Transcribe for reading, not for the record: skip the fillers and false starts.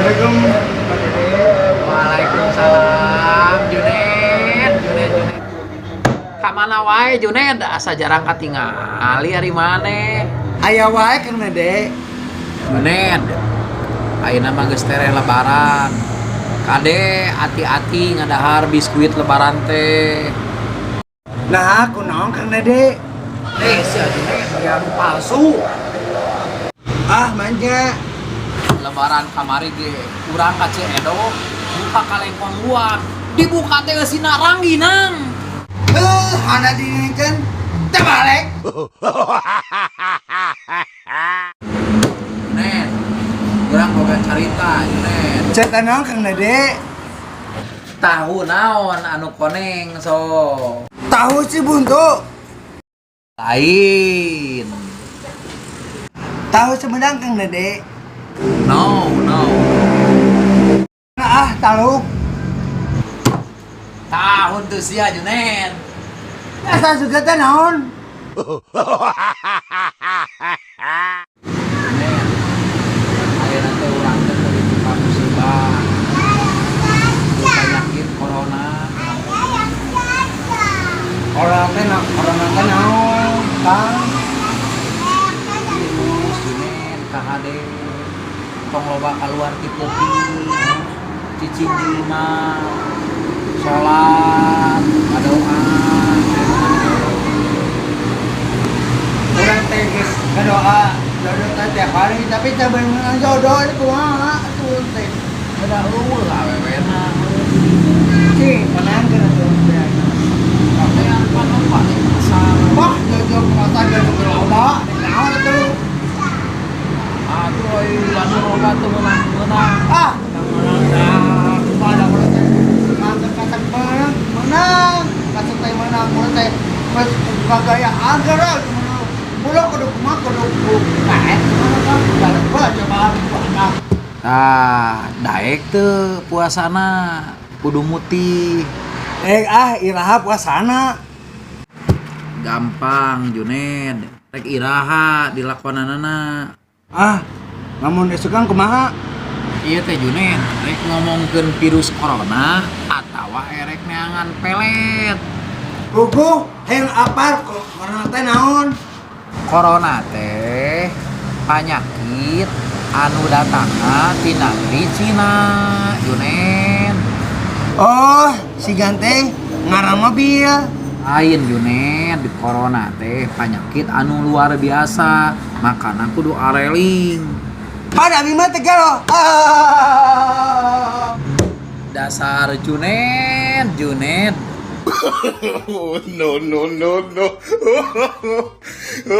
Assalamualaikum, Pak Dede. Waalaikumsalam, Junet, Junet, Junet. Kamana wae, Junet? Asa jarang katingali ari maneh. Aya wae, Kang Dede. Junet, ayeuna mah geus tere Lebaran. Kade hati-hati ngadahar biskuit Lebaran teh. Nah, kunaon, Kang Dede? Eh, sia Junet, anu palsu. Ah, manja. Lebaran kamari ge urang ka Ceu Edo buka kalengkong luak, dibuka teh eusina rangginang. Eh, hana dinikeun terbalik. Junet, urang boga carita, Junet. Cerita naon, Kang Dede? Tahu naon anu koneng so? Tahu si buntu. Lain. Tahu Sumedang, Kang Dede? No, no. Nah, ah, taluk. Tahun tuh sia, Junet. Asa juga teh naon? Junet, ayeuna teh urang teh keur ditimpa musibah penyakit corona. Orang teh na, corona teh naon, Kang? Virus, Junet. KHD tong loba keluar ti peuting, cicing di imah, salat, ngadoa. Urang teh geus ngadoa jodoh teh tiap hari, tapi teh beunang jodoh ini kumaha atuh teh? Ada euweuh awewena. Cing, menangkeun atuh teh. Teh pan loba di pasar. Wah, jodoh ke pasar jodoh ke loba, naon atuh? Aduh, euy, anu loba teu meunang-meunang. Ah, menang dah. Pada urang teh mangga kasep menang, menang. Kasep teh menang, urang teh geus gaya agar ulah kudu kumaha, kudu kaet kumaha kan balik bae coba puasa. Tah, daek teu puasana? Kudu mutih. Eh, ah, iraha puasana? Gampang, Junet. Rek iraha dilakonanana? Ah, lamun esukan kumaha? Ieu teh, Junet, rek ngomongkeun virus corona atawa erek neangan pelet? Puguh, hayang apal kok corona teh naon? Corona teh penyakit anu datangna ti negeri Cina, Junet. Oh, si gante ngaran mobil. Lain, Junet. Di corona teh penyakit anu luar biasa, makana kudu areling. Pada abi mah teh gelo. Ah. Dasar Junet, Junet. No, no, no, no.